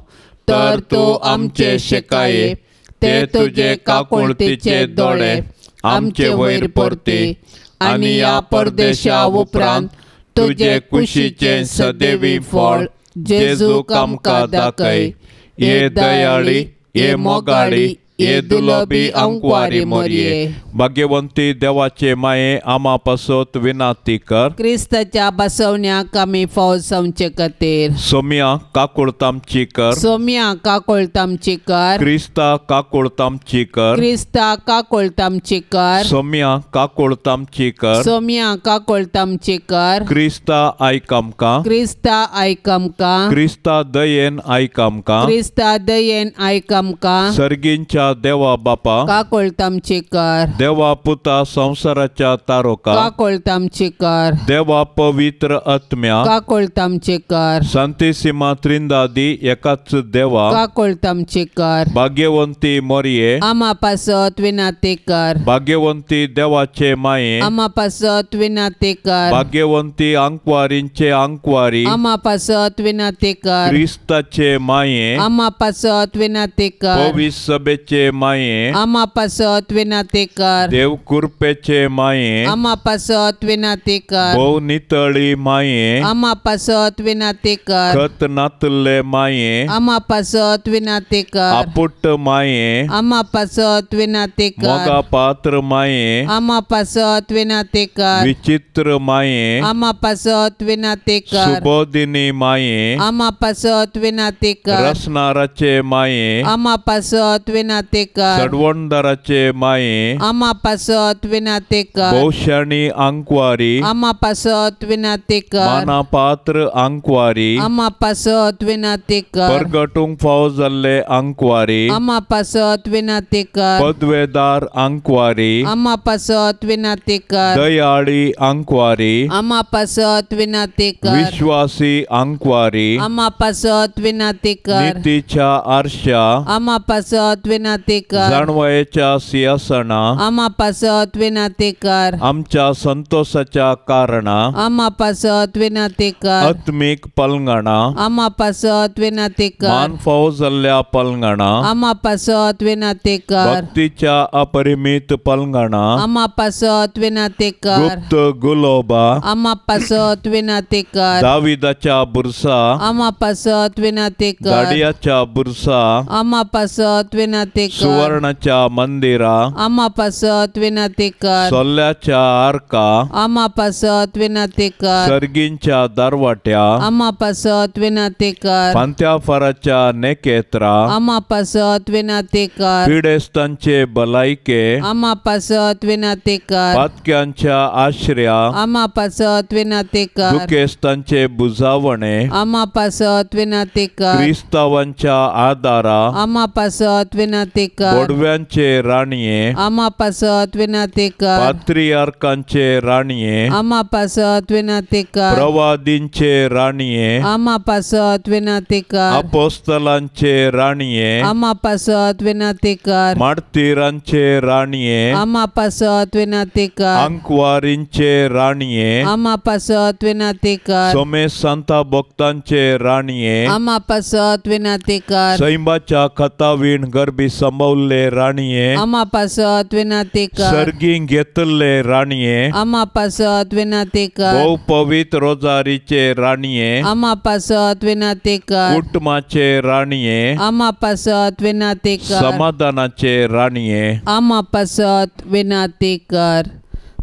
C: तर तूं आमचे शेकाये ते तुजे काकुळतीचे दोळे आमचे वयर परती आनी ह्या परदेशा उपरांत तुजे कुशीचें सदैवी फळ जेजूक आमकां दाखय। हे दयाळी, हे मोगाळी, हे दुलबी अंकवारी मोरये, भाग्यवंती देवाचे माये आमा पासत विनंती कर।
B: क्रिस्ताच्या बसवण्याक आमी फौज जावचे खातीर
C: सोम्या काकुळतामची कर,
B: सोम्या काकुळतामची कर,
C: क्रिस्ता काकुळतामची कर,
B: क्रिस्ता काकुळतामची कर,
C: सोम्या काकुळतामची कर,
B: सोम्या काकुळतामची कर,
C: क्रिस्ता आयक आमकां,
B: क्रिस्ता आयक आमकां,
C: क्रिस्ता दयेन आयक आमकां,
B: क्रिस्ता दयेन आयक आमकां,
C: सर्गींच्या देवा बापा
B: काकुळतामची कर,
C: देवा पुता संवसाराच्या तारोका
B: काकुळतामची कर,
C: देवा पवित्र आत्म्या
B: काकुळतामची कर,
C: सांतिसिमा त्रिंदादी एकाच देवा
B: काकुळतामची कर,
C: भाग्यवंती मोरये
B: आमा पासत विनंती कर,
C: भाग्यवंती देवाचे माये
B: आमा पासत विनंती कर,
C: भाग्यवंती आंकवारींचे आंकवारी
B: आमा पासत विनंती कर,
C: क्रिस्ताचे माये
B: आमा पासत विनंती कर,
C: पवित्र सभेचे कुरपेचे माये
B: आमा पासत विनाती कर।
C: देव कुरपेचे माये
B: आमा पासत विनाती कर।
C: भोव नितळी माये
B: आमा पासत विनाती कर।
C: खत नातले माये
B: आमा पासत विनाती कर।
C: आपुट माये
B: आमा पासत विनाती कर।
C: मोगा पात्र माये
B: आमा पासत विनाती कर।
C: विचित्र माये
B: आमा पासत विनाती कर।
C: सुबोधिनी माये
B: आमा पासत विनाती कर।
C: रसनाराचे माये
B: आमा पासत विनाती कर।
C: सडवणदाराचे माये
B: आमा पासत विनाती कर।
C: भोवशाणी आंकवारी
B: आमा पासत विनाती कर।
C: माना पात्र आंकवारी
B: आमा पासत विनाती कर।
C: परगटूंक फावो जाल्ले आंकवारी
B: आमा पासत विनाती कर।
C: पदवेदार आंकवारी
B: आमा पासत विनाती कर।
C: दयाळी आंकवारी
B: आमा पासत विनाती कर।
C: विश्वासी आंकवारी
B: आमा पासत विनाती कर।
C: नीतीच्या आरशा
B: आमा पासत विनाती कर।
C: जाणवयेच्या सिंहासना
B: आमा पासत विनाती कर।
C: आमच्या संतोषाच्या कारणा
B: आमा पासत विनाती कर।
C: आत्मीक पलंगणा
B: आमा पासत विनाती कर।
C: मान फावो जाल्ल्या पलंगणा
B: आमा पासत विनाती कर।
C: भक्तीच्या अपरिमित पलंगणा
B: आमा पासत विनाती कर।
C: गुप्त गुलोबा
B: आमा पासत विनाती कर।
C: दाविदाच्या बुरसा
B: आमा पासत विनाती कर।
C: दाडियाच्या बुरसा
B: आमा पासत विनाती कर।
C: सुवर्णाच्या मंदिरा
B: आमा पासत विनाती कर।
C: सोल्याच्या आरका
B: आमा पासत विनाती कर।
C: सर्गींच्या दरवाट्या
B: आमा पासत विनाती कर।
C: पांत्याफाराच्या नेकेत्रा
B: आमा पासत विनाती कर।
C: पिडेस्तांचे भलायके
B: आमा पासत विनाती कर।
C: पातक्यांच्या आश्रया
B: आमा पासत विनाती कर।
C: दुखेस्तांचे बुजावणे
B: आमा पासत विनाती कर।
C: क्रिस्तावांच्या आदारा
B: आमा पासत विनाती कर।
C: बोडव्यांचे राणये
B: आमा पासत विनाती कर।
C: पात्रियार्कांचे राणये
B: आमा पासत विनाती कर।
C: प्रवादींचे राणये
B: आमा पासत विनाती कर।
C: अपोस्तलांचे राणये
B: आमा पासत विनाती कर।
C: मार्तीरांचे राणये
B: आमा पासत विनाती कर।
C: आंकवारींचे राणये
B: आमा पासत विनाती कर।
C: सोमेश सांता भक्तांचे राणये
B: आमा पासत विनाती कर।
C: सैंबाच्या खतावीण गर्भी संभवल्ले राणये
B: आमा पासत विनाती कर।
C: सर्गीं घेतल्ले राणये
B: आमा पासत विनाती कर।
C: भोव पवित्र रोजारीचे राणये
B: आमा पासत विनाती कर।
C: कुटुंबाचे राणये
B: आमा पासत विनाती कर।
C: समाधानाचे राणये
B: आमा पासत विनाती कर।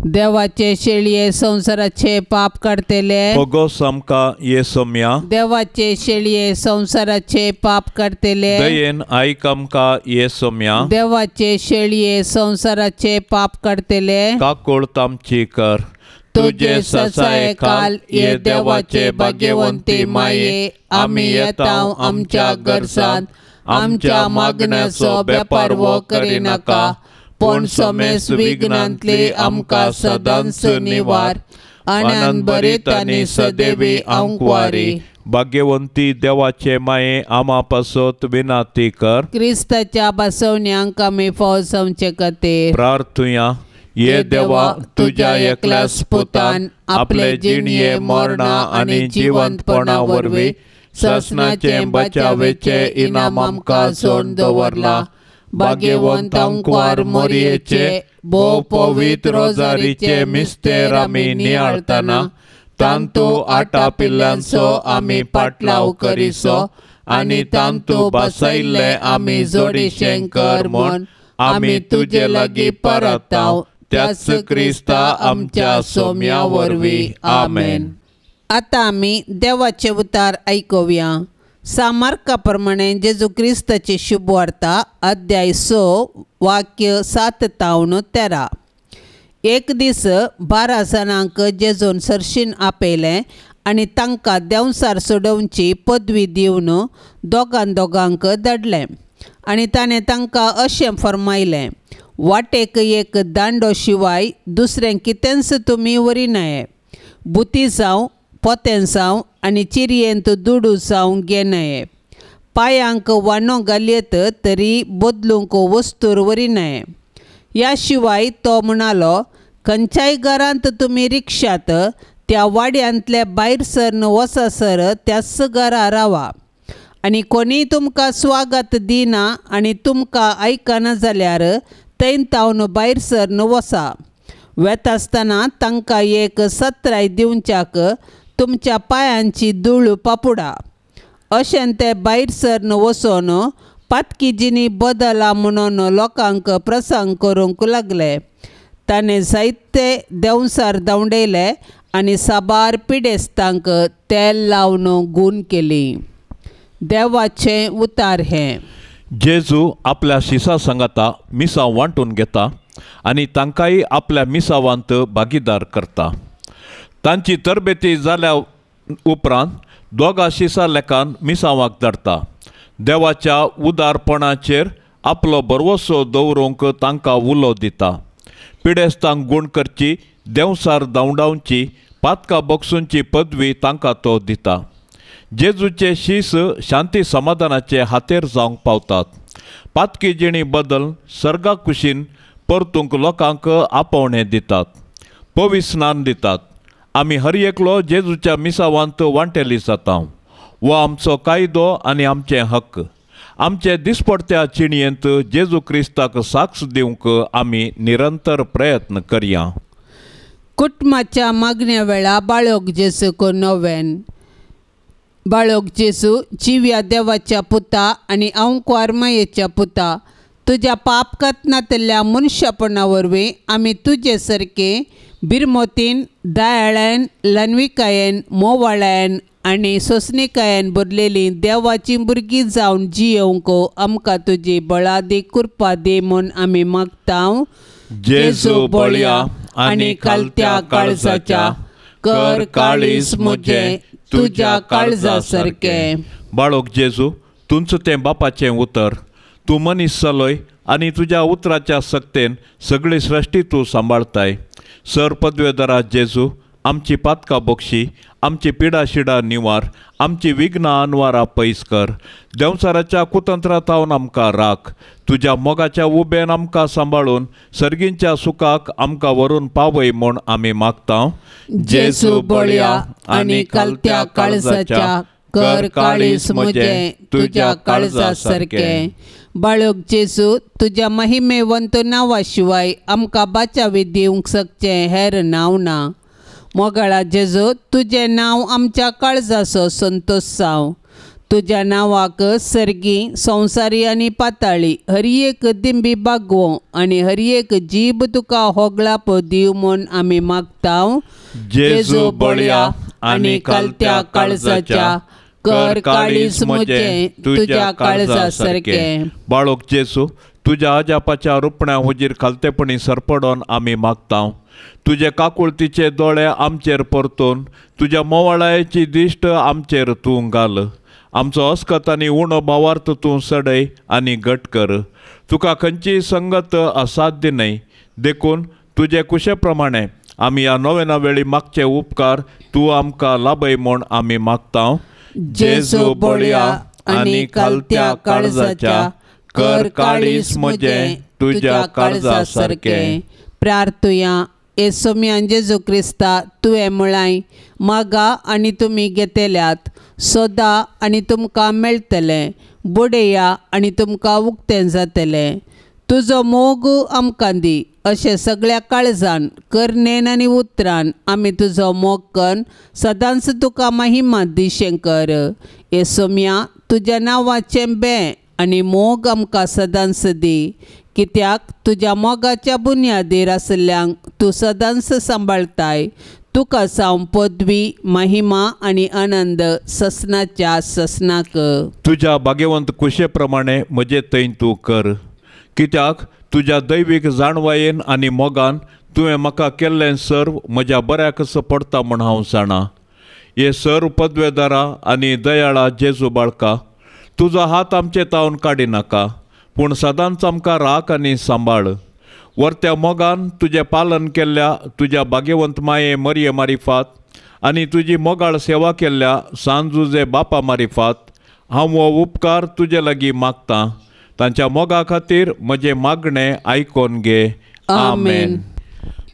B: देवाचे शेळये संसाराचे पाप काडतले
C: भोगोस आमकां ये सोम्या।
B: देवाचे शेळये संसाराचे पाप काडतले
C: दयेन आयक आमकां ये सोम्या।
B: देवाचे शेळये संसाराचे पाप काडतले
C: काकूळत आमची कर।
B: तुझे ससाये काल ये देवाचे भाग्यवंती माये आमी येता आमच्या गरजांत आमच्या मागण्याचो बेपारवो करिनाका पूण समेस विघ्नांतली आमकां सदांच निवार आनंद भरीत आनी सदैवी आंकवारी।
C: भाग्यवंती देवाचे माये आमा पासत विनाती कर।
B: क्रिस्ताच्या बसवण्यांक आमी फाव जावचे खातीर
C: प्रार्थुया। ये देवा तुझ्या एकल्याच पुतान आपले जिणये मरणा आनी जिवंतपणा वरवीं सासणाचे बचावेचे इनाम आमकां सोडून दवरला। भाग्यवंत आंकवार मोरयेचे भोव पवित्र रोजारीचे मिस्तेर आमी नियाळतना तांतू आटा पिल्लांचो आमी पाटलाव करिसो आनी तांतू बसयल्ले आमी जोडीशें कर म्हूण आमी तुजे लागीं परताव त्याच क्रिस्ता आमच्या सोम्या वरवीं आमेन।
B: आतां आमी देवाचे उतार आयकुया। सामार्का प्रमाणे जेजू क्रिस्ताची शुभवार्ता अध्याय 6 वाक्य 7 तावन 13। एक दीस 12 जाणांक जेजून सरशीन आपयलें आनी तांकां देंवचार सोडोवची पदवी दिवन दोगां दोगांक धाडलें आनी ताणें तांकां अशें फर्मायलें, वाटेक एक दांडो शिवाय दुसरें कितेंच तुमी व्हरिनाये। बुती जावं पोतें जावं आनी चिरयेंत दुडू जावं घेनाये। पांयांक वानो घालयत तरी बदलूंक वस्तूर व्हरिनाये। ह्या शिवाय तो म्हणालो, खंयच्याय घरांत तुमी रिक्षात त्या वाड्यांतले भायर सरन वचसर त्याच घरा रावा आनी कोणीय तुमकां स्वागत दिना आनी तुमकां आयकना जाल्यार थंय तावन भायर सरन वसा. वेता आसतना तांकां एक सत्राय दिवच्याक तुमच्या पांयांची धूळ पापुडा. अशें ते भायर सरन वचून पातकी जिणी बदला म्हणून लोकांक प्रसंग करूंक लागले. ताणें जायते देंवसार धांवडयले आनी साबार पिडेस्तांक तेल लावन गूण केली. देवाचें उतार हें.
C: जेजू आपल्या शिसा सांगाता मिसांव वांटून घेता आनी तांकांय आपल्या मिसावांत भागीदार करता. तांची तरबेती जाल्या उपरांत दोगा शिसा लेखान मिसांवाक धाडटा. देवाच्या उदारपणाचेर आपलो भरवसो दवरूंक तांकां उलो दिता. पिडेस्तांक गूण करची, देंवसार धांवडावची, पातकां बक्षुंची पदवी तांकां तो दिता. जेजूचे शीस शांती समाधानाचे हातेर जावंक पावतात. पातकी जिणी बदल सर्गा कुशीन परतूंक लोकांक आपोवणें दितात, पवित्र स्नान दितात. आमी हर एकलो जेजूच्या मिसावांत वांटेली जाता. हो आमचो कायदो आनी आमचें हक्क. आमचे दिसपडत्या चिणयेंत जेजू क्रिस्ताक साक्ष दिवंक आमी निरंतर प्रयत्न करया.
B: कुटुंबाच्या मागण्या वेळा बाळोक जेजूक नोवेन. बाळोक जेजू जिव्या देवाच्या पुता आनी अंकुर मायेच्या पुता, तुज्या पाप कथनांतल्या मनशापणा वरवीं आमी तुजे सारके बिरमोतीन, दयाळान, ल्हानविकायेन, मोवाळायन आनी सोंसणिकायेन भरलेली देवाची भुरगीं जावन जियोवंक आमकां तुजी बळादी कृपा दी म्हूण आमी मागता.
C: जेजू बळया आनी खालत्या काळजाच्या, कर काळीज म्हजें तुज्या काळजा सारकें. बाळोक जेजू, तुमचो तें बापाचें उतर, तूं मनीस जालोय आनी तुज्या उतराच्या सक्तेन सगळी सृश्टी तूं सांबाळताय. सर पदवेदारा जेजू, आमची पातकां बक्षी, आमची पिडा शिडा निवार, आमची विघ्नां अनवारां पयस कर. देंवचाराच्या कुतंत्रांतावन आमकां राख. तुज्या मोगाच्या उबेन आमकां सांबाळून सर्गींच्या सुखाक आमकां व्हरून पावय म्हूण आमी मागता.
B: जेजू बळया आनी खालत्या काळजाच्या, कर काळीज म्हजें तुज्या काळजा सारकें. बाळोक जेजू, तुज्या महिमेवंत नांवा शिवाय आमकां बाचावी दिवंक शकचें हेर नांव ना. मोगाळा जेजू, तुजें नांव आमच्या काळजाचो संतोश जावं. तुज्या नांवाक सर्गी, संवसारी आनी पाताळी हर एक दिंबी बागवो आनी हर एक जीब तुका होगळाप दिव म्हूण आमी मागता.
C: जेजू बळया आनी खालत्या काळजाच्या, कर काळीज म्हजें तुज्या काळजा सारकें. बाळोक जेजू, तुज्या अजापाच्या रुपण्या हुजीर खालतेपणी सरपडोन आमी मागता. तुजे काकुळतीचे दोळे आमचेर परतून तुज्या मोवाळायेची दिश्ट आमचेर तूं घाल. आमचो अस्कत आनी उणो भावार्थ तूं सडय आनी घट कर. तुका खंयचीय संगत असाध्य न्हय, देखून तुजे कुशे प्रमाणे आमी ह्या नोवेना वेळी मागचे उपकार तूं आमकां लाभय म्हूण आमी मागता.
B: जेजू बळया आनी खालत्या काळजाच्या, कर काळीज म्हजें तुज्या काळजा सारकें. प्रार्थुया. येसोम्यान जेजू क्रिस्ता, तुवें म्हळाय, मागा आनी तुमी घेतल्यात, सोदा आनी तुमकां मेळटलें, बुडया आनी तुमकां उक्तें जातलें. तुजो मोग आमकां दी अशें सगळ्या काळजान, करणेन आनी उतरान आमी तुजो मोग करून सदांच तुका महिमा दिशें कर. येसोम्या, तुज्या नांवाचें बें आनी मोग आमकां सदांच दी, कित्याक तुज्या मोगाच्या बुन्यादीर आशिल्ल्यांक तूं सदांच सांबाळताय. तुका सावन पदवी, महिमा आनी आनंद ससनाच्या ससनाक.
C: तुज्या भाग्यवंत कुशे प्रमाणे म्हजे थंय तूं कर, कित्याक तुज्या दैवीक जाणवायेन आनी मोगान तुवें म्हाका केल्लें सर्व म्हज्या बऱ्याकच पडटा म्हूण हांव जाणा. हे सर्व पदवेदारा आनी दयाळा जेजू बाळका, तुजो हात आमचे तावन काडिनाका, पूण सदांच आमकां राख आनी सांबाळ. वर्त्या मोगान तुजें पालन केल्ल्या तुज्या भाग्यवंत माये मरये मारिफात आनी तुजी मोगाळ सेवा केल्ल्या सांजुजे बापा मारिफात हांव हो उपकार तुजे लागीं मागतां. तांच्या मोगा खातीर म्हजें मागणें आयकोन घे. आमेन.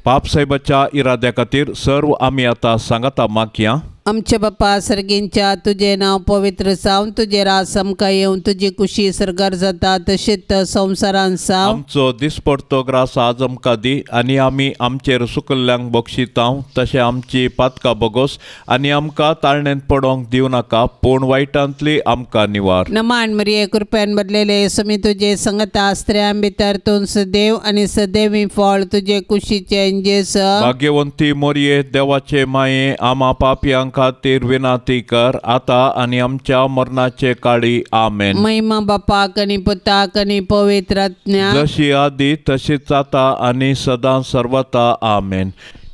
C: पाप साहेबाच्या इराद्या खातीर सर्व आमी आतां सांगाता मागया.
B: आमच्या बापा सर्गींच्या तुजें नांव पवित्र जावन तुजें राज आमकां येवन तुजी कुशी सर्गार जाता तशेंच संवसारान जावं।
C: आमचो दिसपडतो ग्रास आज आमकां दी आनी आमी आमचेर सुकल्ल्यांक बक्षितांव तशें आमची पातकां बगोस आनी आमकां ताळणेंत पडोंक दिवं नाका पूण वायटांतली आमकां निवार।
B: नमान मरिये कृपेन भरलेले समी तुजे संगता स्त्रियां भितर तूं सदैव आनी सदैवी फळ तुजे कुशीचें जेस।
C: भाग्यवंती मोरये देवाचे माये आमा पापयांक खातीर विनंती कर आता आनी आमच्या मरणाचे काळी आमेन।
B: महिमा बापाक आनी पुताक आनी पवित्र आत्म्याक
C: जशी आदी तशीच आता आनी सदां सर्वता आमेन।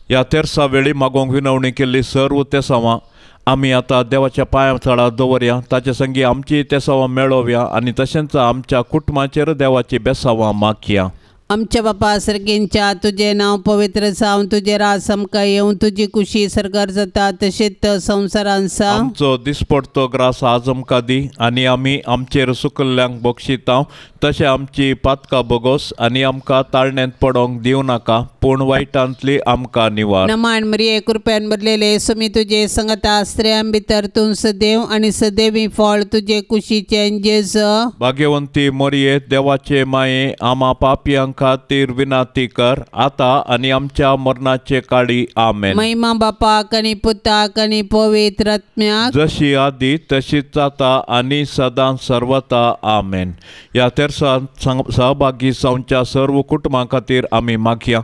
C: ह्या तेरसा वेळी मागोवंक विनवणी केल्ली सर्व तेसांवां आमी आतां देवाच्या पांया थळार दवरया, ताचे संगी आमची तेसांवां मेळोवया आनी तशेंच आमच्या कुटुंबाचेर देवाची बेसांवां मागया।
B: आमच्या बापा सर्गींच्या तुजें नांव पवित्र जावन तुजें राज आमकां येवन तुजी कुशी सर्गार जाता तशेंच संवसारान जावं।
C: आमचो दिसपडतो ग्रास आज आमकां दी आनी आमी आमचेर सुकल्ल्यांक बक्षितांव तशें आमची पातकां बगोस आनी आमकां ताळणेंत पडोंक दिवं नाका पूण वायटांतली आमकां निवार।
B: नमान मरिये कृपेन भरलेले समी तुजे संगता स्त्रियां भितर तूं सदैव आनी सदैवी फळ तुजे कुशीचें जेज।
C: भाग्यवंती मोरये देवाचे माये आमा पापयांक खातीर विनंती कर आता आनी आमच्या मरणाचे काळी आमेन।
B: महिमा बापाक आनी पुताक आनी पवित्र आत्म्याक
C: जशी आदी तशीच आता आनी सदां सर्वता आमेन। ह्या तेरसांत सहभागी जावच्या सर्व कुटुंबां खातीर आमी मागया।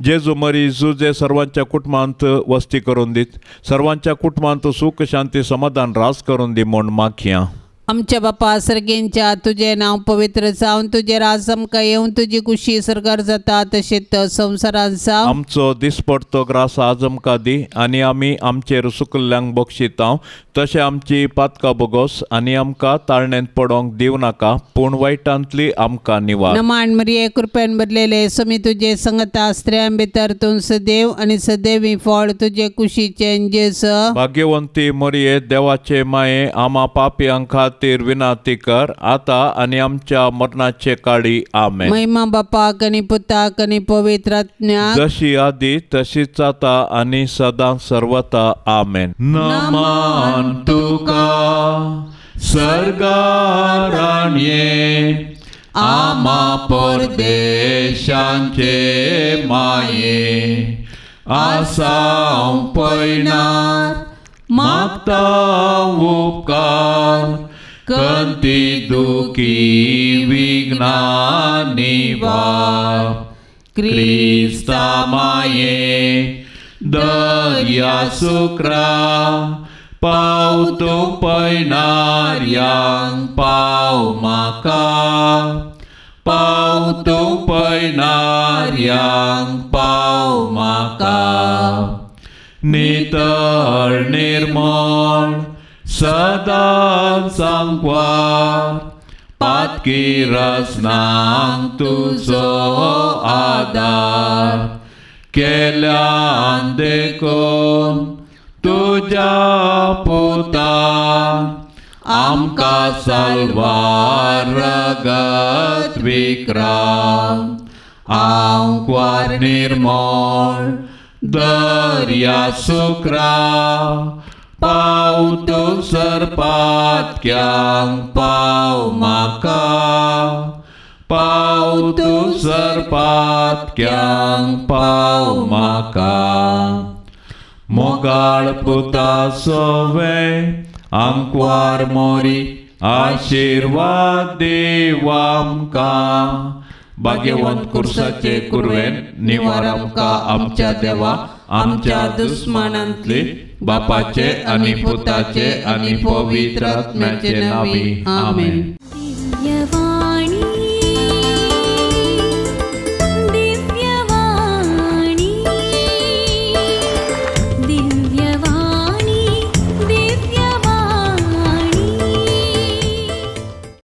C: जेजू मरी जुजे सर्वांच्या कुटुंबांत वस्ती करून दीत, सर्वांच्या कुटुंबांत सुख शांती समाधान रास करून दी म्हूण मागया।
B: आमच्या बापा सर्गींच्या तुजें नांव पवित्र जावन तुजें राज आमकां येवन तुजी कुशी सर्गार जाता तशेंच संवसारान जावं।
C: आमचो दिसपडतो ग्रास आज आमकां दी आनी आमी आमचेर सुकल्ल्यांक बक्षितांव तशें आमची पातकां बगोस आनी आमकां ताळणेंत पडोंक दिवं नाका पूण वायटांतली आमकां निवार।
B: नमान मरिये कृपेन भरलेले समी तुजे संगता स्त्रियां भितर तूं सदैव आनी सदैवी फळ तुजे कुशीचें जेज।
C: भाग्यवंती मरिये देवाचे माये आमा पापयांक खातीर विनंती कर आता आनी आमच्या मरणाचे काळी आमेन।
B: महिमा बापाक आनी पुताक आनी पवित्र आत्म्याक
C: जशी आदी तशीच आता आनी सदां सर्वता आमेन। नमान तुका सर्गाराणये आमा परदेशांचे माये आसाव पयणार मागता उपकार कंती दुखी विघ्ना निवार। क्रिस्ता माये दर्या सुक्रा पाव तूं पयणार्यांक पाव म्हाका पाव तूं पयणार्यांक पाव म्हाका। नितळ निर्मळ सदां सांकवार पातकी रसनांक तुजो आदार केल्यान देखून तुज्या पुतान आमकां साल्वार रगत विक्राम। आंकवार निर्मळ दर्या सुक्रा पाव तूं सरपातक्यांक पाव म्हाका पाव तूं सरपातक्यांक पाव म्हाका। मोगाळ पुता सोवे आंकवार मोरी आशिर्वाद देव आमकां। भाग्यवंत कुर्साचे कुरवेन निवार आमकां आमच्या देवा आमच्या दुस्मानांतली बापाचे आनी पुताचे आनी पवित्र आत्म्याचे नांवी आमेन।